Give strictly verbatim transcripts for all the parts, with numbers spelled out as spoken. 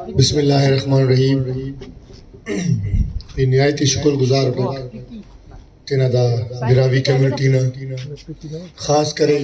بسم اللہ الرحمن الرحیم۔ ای نہایت ہی شکر گزار بٹ تینا دا براہوئی کمیونٹی نا، خاص کرے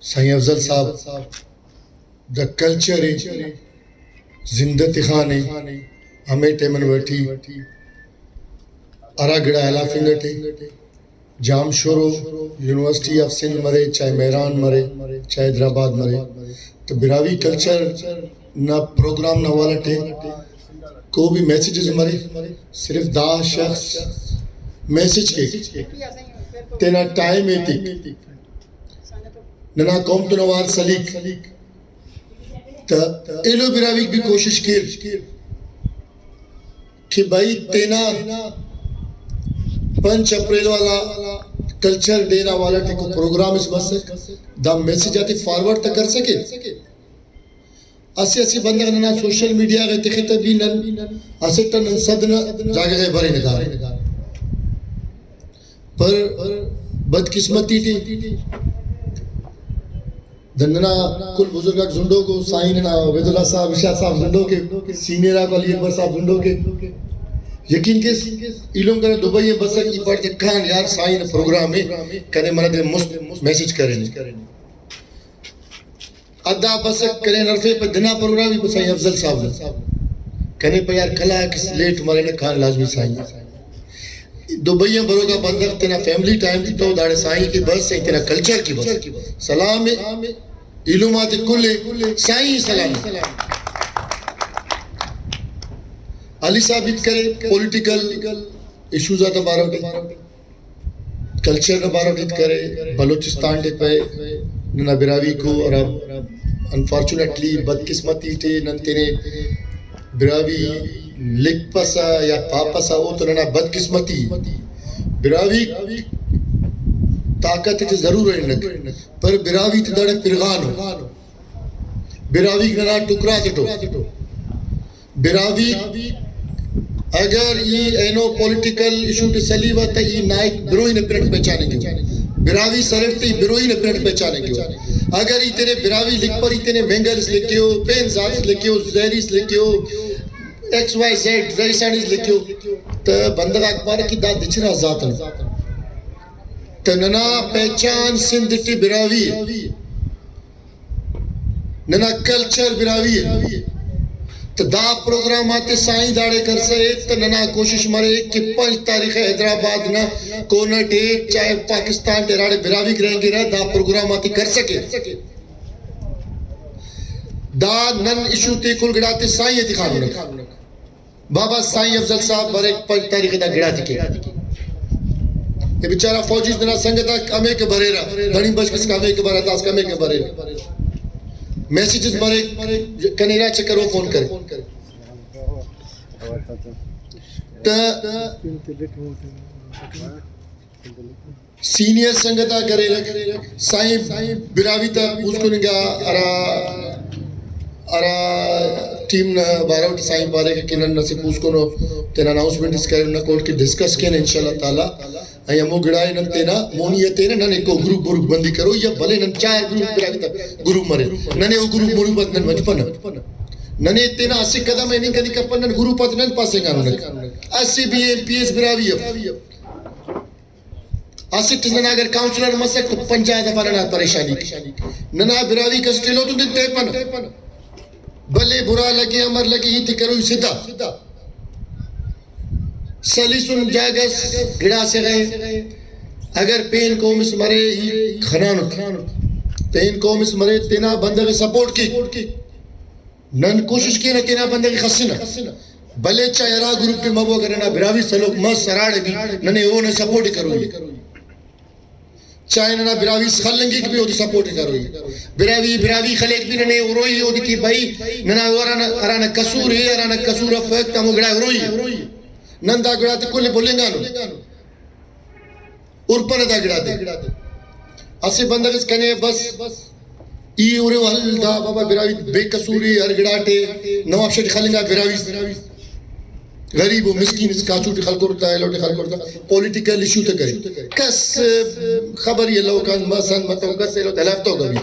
سائیں افضل صاحب دا کلچر ءِ زندہ تخانے۔ ہمے ٹائم آن وٹی ہرا گڑا ہلافنگ ٹی جامشورو، یونیورسٹی آف سندھ مرے، چاہے مہران مرے، چاہے حیدرآباد مرے، تو براہوئی کلچر نا پروگرام نا حوالہ ٹی کو بھی میسجز مرے، صرف دا شخص میسج کے تینا ٹائم ایتک۔ ننا قوم تون اوار سلیک، تہ ایلو براہوئیک بھی کوشش کیر کہ بھئی تینا پنچ اپریل والا کلچر ڈے نا حوالہ ٹی کو program us Musk, the message آتے فارورڈ تہ کر سکے۔ اسہ اسہ بندغ ننا سوشل میڈیا غا تخے تہ بھی نن اسٹ آ نن صد نا جاگہ غا برینہ دانے۔ پر بدقسمتی ٹی دا ننا کل بزرگ آک زندوک ءُ، سائیں ننا عبیداللہ صاحب، ارشاد صاحب زندوک ءِ، سینئر آک علی اکبر صاحب زندوک ءِ۔ یقین کیس ایلم کنا دبئی آ بسک، ای پاٹ کہ کان یار سائیں نا پروگرام ءِ، کنے منہ دے مست میسج کرینے۔ ادا بسک کنے ہرفے پہ دنا پروگرام ءِ پہ سائیں افضل صاحب نا۔ کنے پہ یار کلا کس لیٹ مرینہ، کان لازمی سائیں۔ دبئی آن بروکا بندغ تینا فیملی ٹائم تتو، داڑے سائیں کے بس، سائیں تینا کلچر کے بس۔ سلام ءِ، ایلم آتے کل ءِ، سائیں سلام ءِ۔ علی صاحب ہیت کرے پولیٹیکل ایشوز آتا بارو ٹی، کلچر نا بارو ٹی ہیت کرے، بلوچستان ٹی پائے ننا براہوئی کو، ہرا انفارچونیٹلی بدقسمتی ٹی نن تینے براہوئی لکھپسہ یا پاپسہ، او تو ننا بدقسمتی ءِ۔ براہوئی طاقت ٹی ضرور ہننگ، پر براہوئی تے داڑے پرغانو۔ براہوئی ننا ٹکرا تتو۔ براہوئی اگر ای اینو پولیٹیکل ایشو ٹی سلیوہ تہ ای نائک بروئی نا پرنٹ پہچانے کیو۔ براہوئی سرٹ تہ ای بروئی نا پرنٹ پہچانے کیو۔ اگر ای تینے براہوئی لکھپر، ای تینے مینگل اس لکھیو، پین ذات اس لکھیو، زہری اس لکھیو، ایکس وائی زیڈ، زہیسانیز لکھیو، تہ بندغ آک پارہ کہ دا دچنا ذات ءِ۔ تہ ننا پہچان سندھ ٹی براہوئی ءِ، ننا کلچر براہوئی ءِ۔ تہ دا پروگرام آتے سائیں داڑے کرسا ءِ، تہ ننا کوشش مریک کہ پنچ تاریخ ءِ حیدرآباد نا کونہ ٹی، چاہے پاکستان ٹی ہراڑے براہوئی گرینگرہ، دا پروگرام آتے کرسکے۔ دا نن ایشو تے کل گڑاتے سائیں ءِ تخاننک۔ بابا سائیں افضل صاحب بریک، پنچ تاریخ ءِ دا گڑاتے کیک۔ اے بیچارہ فوجیز ننا سنگت آک ہمیکہ بریرہ، دڑی بشخ اسکا ہمیکہ بریرہ، داسکا ہمیکہ بریرہ۔ میسجز مریک، کنے ارا چکر او فون کرے۔ تہ سینئر سنگت آک اریر، سائیں براہوئی تا پوسکن انگا، ہرا، ہرا ٹیم نا بارو ٹی سائیں پارے کہ نن اسہ پوسکن ءُ تینا اناؤنسمنٹ اس کرین، نہ کورٹ کہ ڈسکس کین انشاءاللہ تعالی۔ ای ہمو گڑا ءِ نن تینا مونی ءِ تینا نن ایکو گروپ مروپ بندی کرو یا بھلے نن چار گروپ براہوئی تا گروپ مرے، ننے او گروپ مروپ آتے نن ونجپنہ۔ ننے تینا اسہ قدم ءِ ہننگ کننگ کپنہ، نن گروپ آتے نن پاسنگانو نن۔ اسہ بھی ایم پی ایس براہوئی اف۔ اسٹ ننا اگر کاؤنسلر مسک تو پنجاہ دفعہ ننا پریشانی کے۔ ننا براہوئی کس ٹلو تو دن تیپنہ۔ بھلے برا لگے امر لگے، ہیت کروئی سدھا۔ سلیسن جاگہ اس گڑاسے غے۔ اگر پین قوم اس مرے، ای خنانٹ۔ پین قوم اس مرے، تینا بندغ سپورٹ کے۔ نن کوشش کینہ تینا بندغ ءِ خسنہ، بھلے چائے ہرا گروپ ٹی مبو، اگر ننا براہوئی سلوک مس ہراڑے بھی، ننے اونا سپورٹ کروئی۔ چائے ننا براہوئی خلنگک بھی اودے سپورٹ کروئی۔ براہوئی، براہوئی خلیک بھی ننے اروئی اودے کہ بھائی ننا ہرانا، ہرانا قصور ہے، ہرانا قصور افک، ہمو گڑا اروئی۔ نن دا گڑاتے کل بھلنگانو۔ ہرپنہ دا گڑاتے۔ اسہ بندغ اس کنے بس ای ارے و ہل دا بابا براہوئی بے قصوری ہر گڑاٹے نواب شاہ ٹی خلنگا براہوئی۔ غریب و مسکین اس کاچوٹ خلکر تا، ایلوٹ خلکر تا، پولیٹیکل ایشو تے کرے۔ کس خبر ہی الو کان مسن متو کس ایلو تلفتو کبھی۔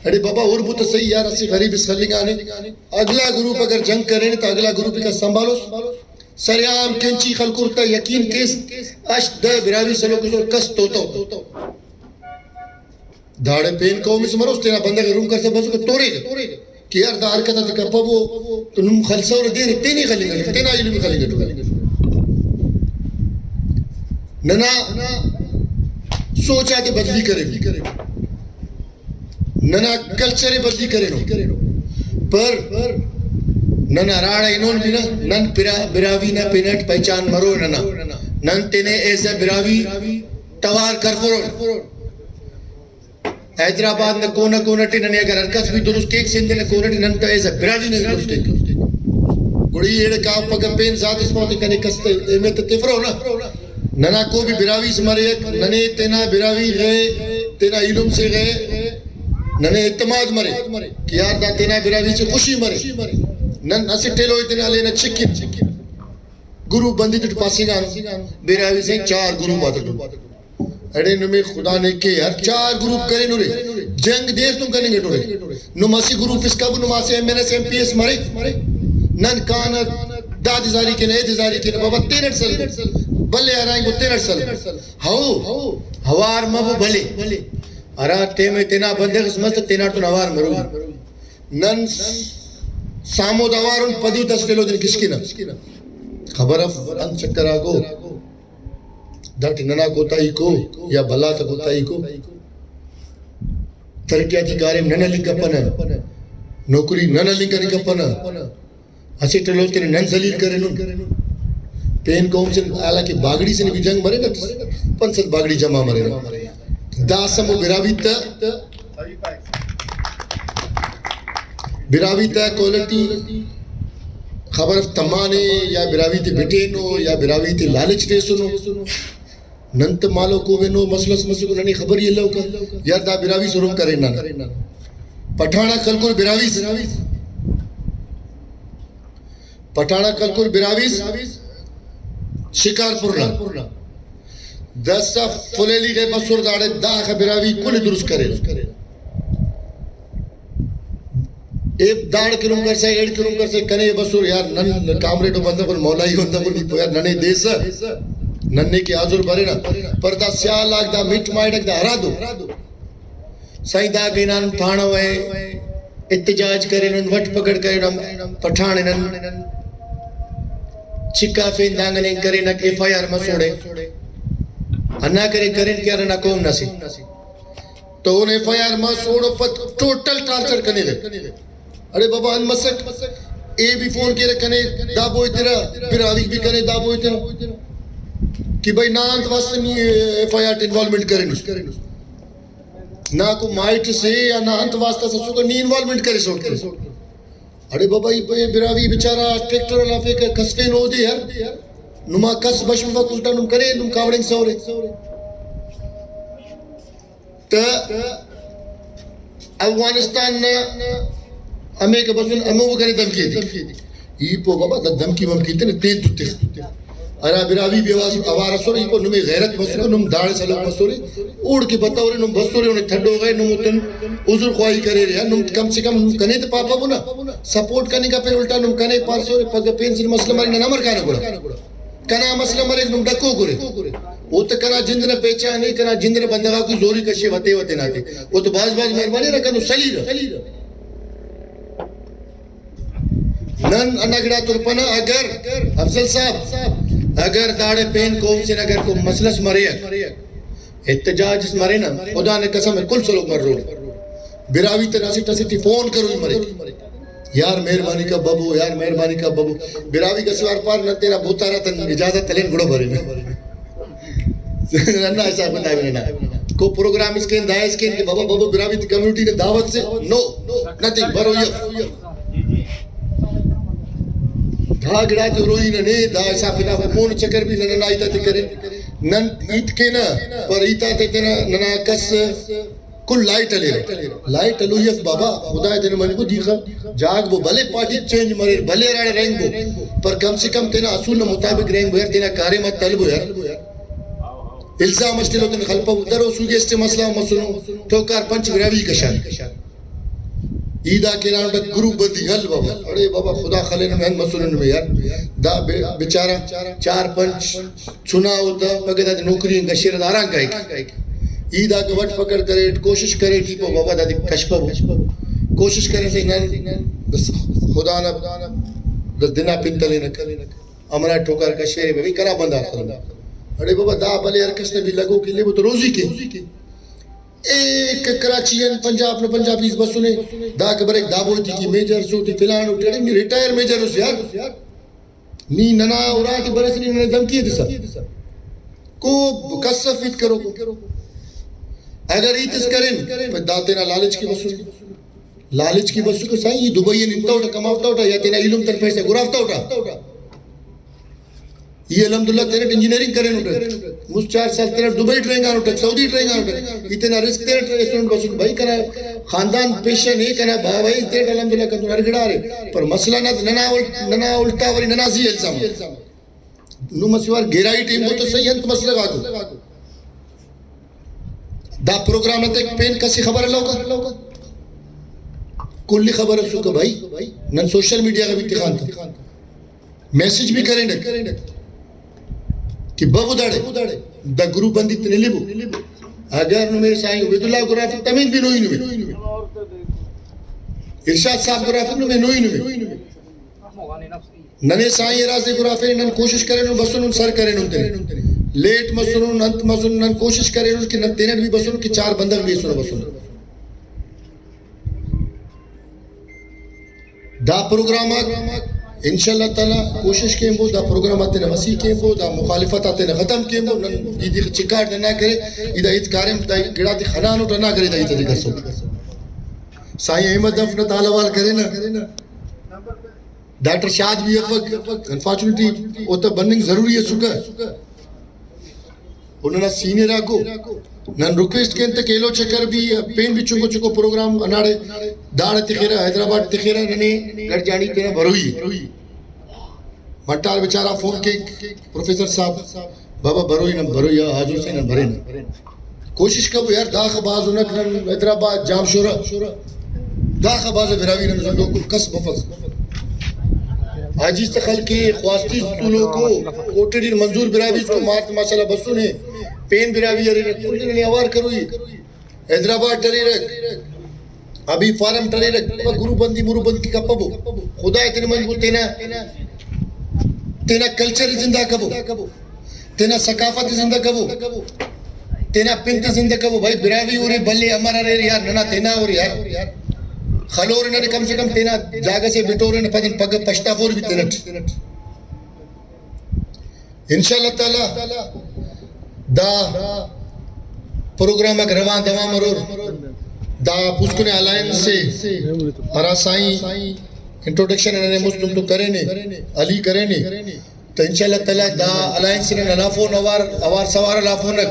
اڑے بابا، اور بو تو صحیح یار، اسہ غریب اس خلنگانے۔ اگلا گروپ اگر جنگ کرے تو اگلا گروپ کا سنبھالوس۔ سریام کینچی خلکر تا یقین کیس، ہشت دہ براہوئی سلوک کس تو تو۔ داڑے پین قوم اس مروس، تینا بندغ ءِ رم کرسا بسکہ توریکہ کہ یار دا حرکت آتے کپبو تو نم خلسورہ، دیر تینے خلنگ اٹ، تینا ایلم خلنگ اٹ۔ ننا سوچ آتے بدلی کرے، ننا کلچر ءِ بدلی کرینو، پر نن ہراڑا ہنون بھی نا، نن پرا-، براہوئی نا پن اٹ پہچان مرو ننا، نن تینے ایز اے براہوئی توار کرفرون۔ حیدرآباد نا کونہ کونہ ٹی ننے اگر ہر کس بھی درست کیک، سندھ نا کونہ ٹی نن تو ایز اے براہوئی نے درست کیک۔ گڑا ای ایڑے کا پگہ پین ذات اس پاتے کنے کس تے اہمیت تفرو نا۔ ننا کو بھی براہوئی اس مریک، ننے تینا براہوئی غے، تینا ایلم سے غے، ننے اعتماد مرے کہ یار دا تینا براہوئی سے خوشی مرے۔ نن اسٹ ایلو تینا لینا چکن۔ گروپ بندی تٹ پاسنگان، براہوئی سے چار گروپ آتے۔ اڑے نمے خدا نے کہ ہر چار گروپ کرینرے، جنگ دیر تون کننگ اٹرے۔ نم اسہ گروپ اس کبو، نم اسہ M N S, M P S مرے۔ نن کانہ دادے زاری کینہ، ایدے زاری کینہ، بابا تینٹ سل، بلے ہرائیں گو تینٹ سل۔ ہو، ہوار مبو بلے۔ ہرا ٹیم تینا بندغ اس مس تہ تیناڑتون اوار مروئی۔ نن سامود اوار ان پدی تس ٹلو دن کشکنہ۔ خبر اف انت چکر آ گو۔ داٹی ننا کوتاہی کو یا بھلا تا کوتاہی کو۔ ترقیاتی کاریم نن ہلنگ کپنہ، نوکری نن ہلنگ کننگ کپنہ۔ اسٹ ایلو تینے نن ذلیل کرینن۔ پین قوم سے حالانکہ باگڑی سے بھی جنگ مرے نا، پنچ سد باگڑی جمع مرے نا۔ داسہ مو براہوئی تا، براہوئی تا کوالٹی خبر اف تمانے یا براہوئی تے بٹینو یا براہوئی تے لالچ ٹیسنو۔ نن تہ مالو کوبے نو مسلس مسکو ننے خبر ہی الو کا یار دا براہوئی سرم کرے نن۔ پٹھانا کلکر براہوئی س-، پٹھانا کلکر براہوئی س-، شکارپور نا۔ دس فلیلی غے بسر داڑے داخہ براہوئی کل درست کرے۔ اے داڑ کروم کرسا، ایڑ کروم کرسا، کنے بسر یار نن کامریڈ و بندغ ان مولائی بندغ ان تو یار ننے دیسہ، ننے کہ حاضر برینا۔ پر دا سیال آک دا مٹ مائیڈک دا ہرا دو۔ سائیں دا گینان تھانو اے، احتجاج کرینن، وٹ پکڑ کرینن، پٹھان انن۔ چکافین دانگن ان کرینک ایف آئی آر مسوڑے۔ ہندا کرے کرین کہ ارنا قوم نسے۔ تو اونا ایف آئی آر مس، اوڑ پد ٹوٹل ٹارچر کنیرہ۔ اڑے بابا انت مسک، اے بھی فون کیرہ کنے، دا بوئے تیرہ، براہوئی بھی کنے دا بوئے تیرہ کہ بھائی نا انت واسطہ نی F I R T involvement کرینس، نا کو مائٹ سے یا نا انت واسطہ سسوکا نی انوالومنٹ کریسوٹ۔ اڑے بابا ای پہ براہوئی بیچارہ ٹریکٹر والا فیک کسفین اودے یار، نما کس بش مفک الٹا نم کنے نم کاوڑنگ سورے۔ تہ اوغانستان نا ہمیکہ بسن ہمو کنے دھمکی ایتک۔ ای پو بابا دا دھمکی ممکی تینے تین تو تخ۔ ہرا براہوئی بھی آواز اوار اسرہ، ای پو نمے غیرت مسکہ، نم داڑے سلوک مسورے، اوڑکہ بتورے، نم بسورے، اونے تھڈو غے، نم اوتن عذر خواہی کریرے، نم کم سے کم نم کنے تہ پاپہ بنا سپورٹ کننگ کپین، الٹا نم کنے پارسورے، پگہ پین سن مسئلہ مرے، نن امر کانہ گڑا؟ کنا مسئلہ مریک نم ڈکو کرے۔ او تو کنا جند نا پہچان ءِ، کنا جند نا بندغ آکو زوری کشے وتے وتے ناتے۔ او تو بھاز بھاز مہربانی نا کنو سلیرہ۔ نن ہندا گڑا ترپنہ، اگر افضل صاحب، اگر داڑے پین قوم سے اگر کوئی مسئلہ اس مریک، احتجاج اس مرے نا، خدا نے قسم ہے کل سلوک مروڑے۔ براہوئی تینا اسٹ اسٹ ٹی فون کروئی مرے۔ یار مہربانی کا ببو، یار مہربانی کا ببو۔ براہوئی کس وار پار نن تینا بوتارا تن اجازت تلین گڑا برے نا۔ ننا حساب کتاب نا۔ کو پروگرام اس کین، دا اس کین کہ بابا ببو براہوئی تے کمیونٹی نے دعوت سے، نو، نتھنگ، برو یف۔ دا گڑا تے روئی ننے، دا حساب کتاب مون چکر بھی ننا ہیت آتے کرے۔ نن ہیت کینہ، پر ہیت آتے تینا ننا کس کل لائٹ ہلیرہ۔ لائٹ ہلوئی اف بابا، خدا تینے منگو دیخہ جاگبو، بھلے پارٹی چینج مریر، بھلے ہراڑے رہینگبو، پر کم سے کم تینا اصول نا مطابق رہینگبو یار، تینا کاریم آ تلبو یار۔ الزام اٹ تلو تینے خلپبو، درو سوگے اسٹ مسئلہ مسنو، ٹوکار پنچ براہوئی کشان۔ عید آ کہ ہنانٹ گروپ بندی ہل بابا، اڑے بابا خدا خلے نمے ہند مسنو نمے یار۔ دا بے-، بیچارہ چار پنچ چنا اوتا پگہ دادے نوکری آن کشیرہ، دا ہرانگ کائک۔ عید آ کہ وٹ پکڑ کریٹ، کوشش کریٹ، ای پاو بابا دادے کشپبو۔ کوشش کریسہ نن بس خدا نا بس دن آ پن تلینک۔ امر آ ٹوکار کشیرے بھئی کنا بندغ خلنو۔ اڑے بابا دا بھلے ہر کس نا بھی لگوک الیبو تو روزی کے۔ اے کہ کراچی آن پنجاب نا پنجابیز بسنے، دا کہ بریک دابو ٹی کہ میجر سو ٹی فلان ٹی، اڑے نی ریٹائر میجر اس یار۔ نی ننا اراٹی بریسہ نی ننے دھمکی ءِ تسہ۔ کو کس اف ہیت کروکو۔ اگر ہیت اس کرین، پہ دا تینا لالچ کہ بسنے۔ لالچ کہ بسکہ سائیں، ای دبئی آن ہنتوٹہ، کمافتوٹہ، یا تینا ایلم تن پیسہ گرافتوٹہ۔ ای الحمدللہ تینٹ انجینئرنگ کرینٹ۔ مست چار سال تینٹ دبئی ٹی رہینگانٹ، سعودی ٹی رہینگانٹ۔ ای تینا رزق تینٹ ایسرنٹ بسٹ۔ بھائی کنا خاندان پیشن ءِ، کنا باوہ ءِ، تینٹ الحمدللہ کنتون ہر گڑا ارے۔ پر مسئلہ نا ننا الٹ-، ننا الٹا وری ننا زی الزام۔ نم اسہ وار گہرائی ٹی ہنبو تو صحیح انت مسئلہ غاکو۔ دا پروگرام نا تیک پین کس ءِ خبر الوکا؟ کل ءِ خبر اسکہ بھائی۔ نن سوشل میڈیا غا بھی تخان تہ۔ میسج بھی کرینٹ کہ ببو داڑے دا گروپ بندی تن الیبو۔ اگر نمے سائیں عبیداللہ گرافک تمنگ بھی نوئی نمے۔ ارشاد صاحب گرافک نمے نوئی نمے۔ ننے سائیں راز دے گرافین، نن کوشش کرینن بسنن سر کرینن تینے۔ لیٹ مسنن، انت مسنن، نن کوشش کرینن کہ نن تینٹ بھی بسنن کہ چار بندغ بھی ایسنو بسنن۔ دا پروگرام آک انشاءاللہ تعالی کوشش کینبو، دا پروگرام آتے نا مسیح کینبو، دا مخالفت آتے نا ختم کینبو، نن ای دے چکاٹ ننا کرے، ای دا ہیت کاریم دا گڑاتے خنانٹ ننا کرے، دا ہیت دے کرسو۔ سائیں احمد اف نا تالوال کرے نا۔ ڈاکٹر شاد بھی افک، انفارچونیٹلی اوتا بننگ ضروری اسکہ۔ او ننا سینئر آکو، نن ریکویسٹ کین تہ کہ ایلو چکر بھی پین بھی چنکو چنکو پروگرام اناڑے داڑے تخیرہ، حیدرآباد تخیرہ، ننے گڑ جانی تینا بروئی ءِ۔ منٹار بیچارہ فون کیک، پروفیسر صاحب، بابا بروئی نن بروئی آ، حاضر سے نن برینہ۔ کوشش کبو یار، داخہ بھاز ہنک نن حیدرآباد، جامشورہ، داخہ بھاز براہوئی نن زندو کل کس بفک۔ عاجز تخل کے خواستیس تولوکو، کوٹڑی منظور براہوئی اس کو مارت ماشاءاللہ بسنے، پین براہوئی ارے، کل ننے اوار کروئی۔ حیدرآباد ٹریرک، ابھی فارم ٹریرک، گروپ بندی مروپ بندی کپبو۔ خدا تینے منگو تینا، تینا کلچر زندہ کبو، تینا ثقافت زندہ کبو، تینا پن تے زندہ کبو۔ بھائی براہوئی ارے بھلے امر ارے یار، ننا تینا ارے یار۔ خلور ننے کم سے کم تینا جاگہ سے بٹورے نا پدن پگہ پشتافور بھی تینٹ۔ انشاءاللہ تعالی دا پروگرام آک روان دوام مرور۔ دا پوسکن الائنس سے ہرا سائیں انٹروڈکشن ننے مست تم تو کرینے، علی کرینے، تو انشاءاللہ تعالی دا الائنس نن ہلافون، اوار اوار سوار ہلافونک،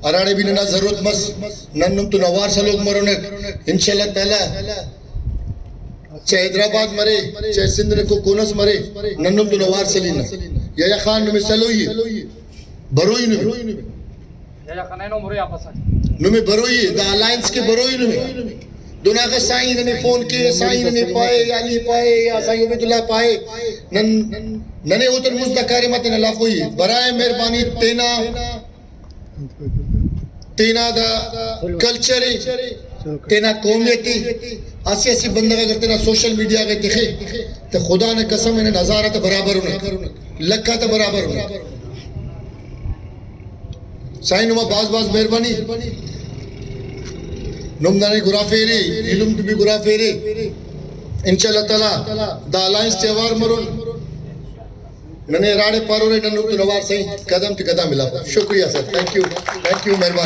ہراڑے بھی ننا ضرورت مس نن نم تون اوار سلوک مرونک انشاءاللہ تعالی۔ چاہے حیدرآباد مرے، چاہے سندھ نا کو کونہ اس مرے، نن نم تون اوار سلینہ۔ یحییٰ خان نمے سلوئی ءِ، بروئی نمے۔ نمے بروئی ءِ، دا الائنس کے بروئی نمے۔ دناکہ سائیں ننے فون کے، سائیں ننے پائے، یا علی پائے، یا سائیں عبیداللہ پائے، نن، ننے اوتن مست دا کاریم آتے نا لافوئی ءِ۔ برائے مہربانی تینا تینا دا کلچر ءِ، تینا قومیت ءِ، اسہ اسہ بندغ اگر تینا سوشل میڈیا غا تخے تو خدا نا قسم نن ہزار آتا برابر انک، لکھ آتا برابر انک۔ سائیں نما بھاز بھاز مہربانی، نم دانے گرافیرے، ایلم تو بھی گرافیرے، انشاءاللہ تعالی دا الائنس تے اوار مرون۔ ننے ہراڑے پارورے نن اوڑتون اوار سائیں قدم تے قدم ملافہ۔ شکریہ سر، تھینک یو، تھینک یو، مہربانی۔